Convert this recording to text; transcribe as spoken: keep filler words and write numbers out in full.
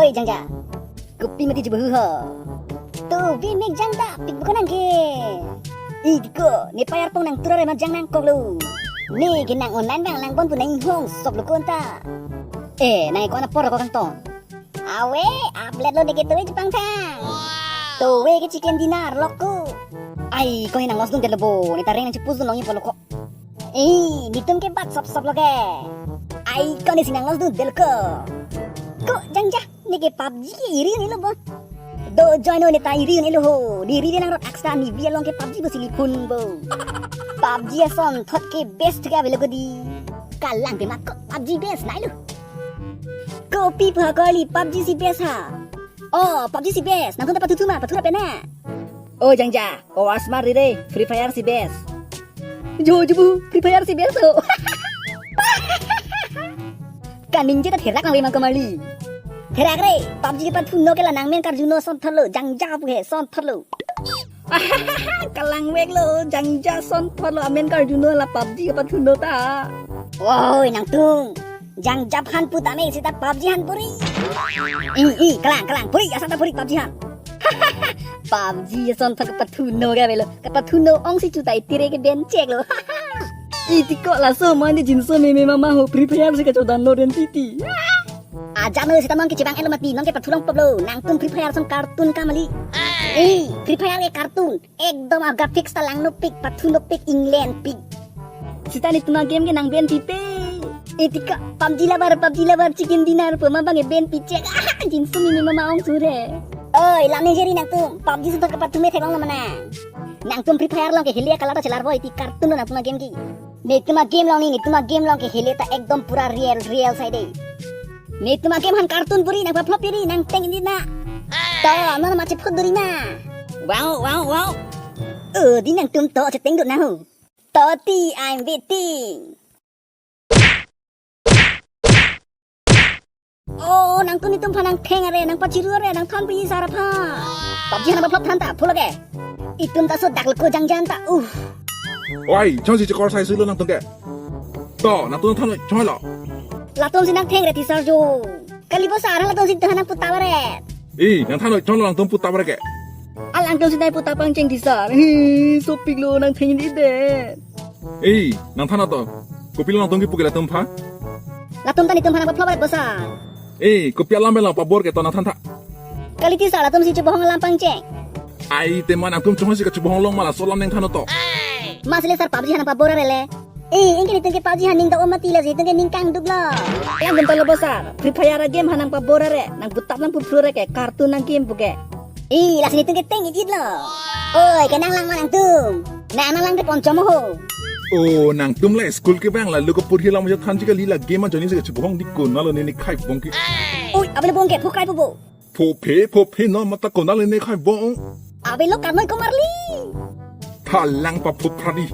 Oi, Jangja. Kopi mati jubahu ho. To, bi mek jangda, pik bukan nangke. Ih, diko, ne payar pong nang turare ma jang nangkoklo. Ne ke nang online bang langbon pu nang inghong soklo konta. Eh, nang ikon apor ko kangtong. Awe, upload lo deke to, Jepang thang. To, we ke chicken dinner loko. Ai, ko nang los dun delo bo, ne tareng nang chipus dun nong ipo loko. Eh, netum ke bat sop sop lo ke. Ai, ko ne si nang los dun delo ko. Ko Jangja, ne ke PUBG ke iri ne lo bo. Do join o ne ta iri ne lo ho. Ne iri ne nang rot aksa ni bi along ke PUBG bo sili phun bo. PUBG asonthot ke best ke avelo ko di. Kalang pe mak ko PUBG best nai lo. Kopi pha ko li PUBG si best ha. Oh, PUBG si best. Nangtum ta pathu thu ma, pathu ra pe na. Oh, Jangja, oh, asmar rire, Free Fire si best. Jo, jubu, Free Fire si best ho. Kaningje ta therak nang ve mang kamarli. Therak re, PUBG ke pathuno ke la nang men karjuno sonthot lo, Jangja pu he, sonthot lo. Kalang vek lo, Jangja sonthot lo, amen karjuno la PUBG ke pathuno ta. Oi, nangtum. Jangja aphan pu tame sita PUBG aphan puri. I, i, kalang, kalang, puri, asa ta puri PUBG aphan. PUBG asonthot ke pathuno ke avelo. Ke pathuno ong si chuta itire ke ben chek lo. Iti ko laso mandi jinso meme mama ho Free Fire si kachodan lo den titi. Ajat no sita non ke chibang elo mati, non ke pathu long pop lo. Nangtum Free Fire ason cartoon kamali. Eh, Free Fire ke cartoon. Ekdom aga fix ta langnopik, pathunopik, England pik. Sita netum agame ke nang ben pipe. Iti ko PUBG lover, PUBG lover, chicken dinner pu ma bang e ben pi chek. Ah, jinso meme mama ong sure. Oi, lam ne jeri nangtum, PUBG asonthot ke pathu me theklong lo mana. Nangtum Free Fire along ke hele akala ta chelar bo, iti cartoon lo nangtum agame ke. Netum agame along ni, netum agame along ke hele ta ekdom pura real, real sai de. Netum agame aphan cartoon puri nang paplop piri nang teng di na. To, non ma chephut duri na. Wow, wow, wow. Oh, di nangtum to cheteng dun na ho. To ti, I'm waiting. Oh, nangtum netum aphan nang theng are, nang pachiru are, nang than pi sar aphan. PUBG aphan nang paplop than ta, phulo ke. Itum ta so dak lo ko Jangja ta. Uh. Oi, chon si chekor sai sulo nangtum ke. To, nangtum than chon lo. Latum si nang theng re ti sar jo. Kali bo sar, latum si than nang puta bare. Eh, nang than chon lo nangtum puta bare ke. Alangtum si nang puta pangcheng ti sar. Hi, sopik lo nang theng di de. Eh, nang than to. Kopi lo nangtum kipu ke latum aphan. Latum ta netum aphan nang paplop bare bo sar. Eh, kopi alam belang pabor ke to nang than tha. Kali ti sar latum si chubohong alam pangcheng. Ai, te ma nangtum chon si kachubohong long ma laso alam nang than to. Mas le sar PUBG aphan nang pabor are le. Eh, ingke netum ke PUBG aphan ning do mati la si netum ke ning kangduk lo. Yang bentar lo bo sar. Free Fire agame aphan nang pabor are. Nang puta nang pupru are ke cartoon nang game pu ke. Eh, lasi netum ke teng ijit lo. Oi, ke nang lang ma nangtum. Nang nang lang te ponchom ho. Oh, nangtum la school ke bang la lo ko purhi la mo than ji kali la game ajoine si kachubohong di ko na lo ne ne khai bong ki. Oi, abel bong ke phukai pu bo. Phophe, phophe, no mata konal ne khai bong. Abelo karnoi komarli. Thalang paphop phradi.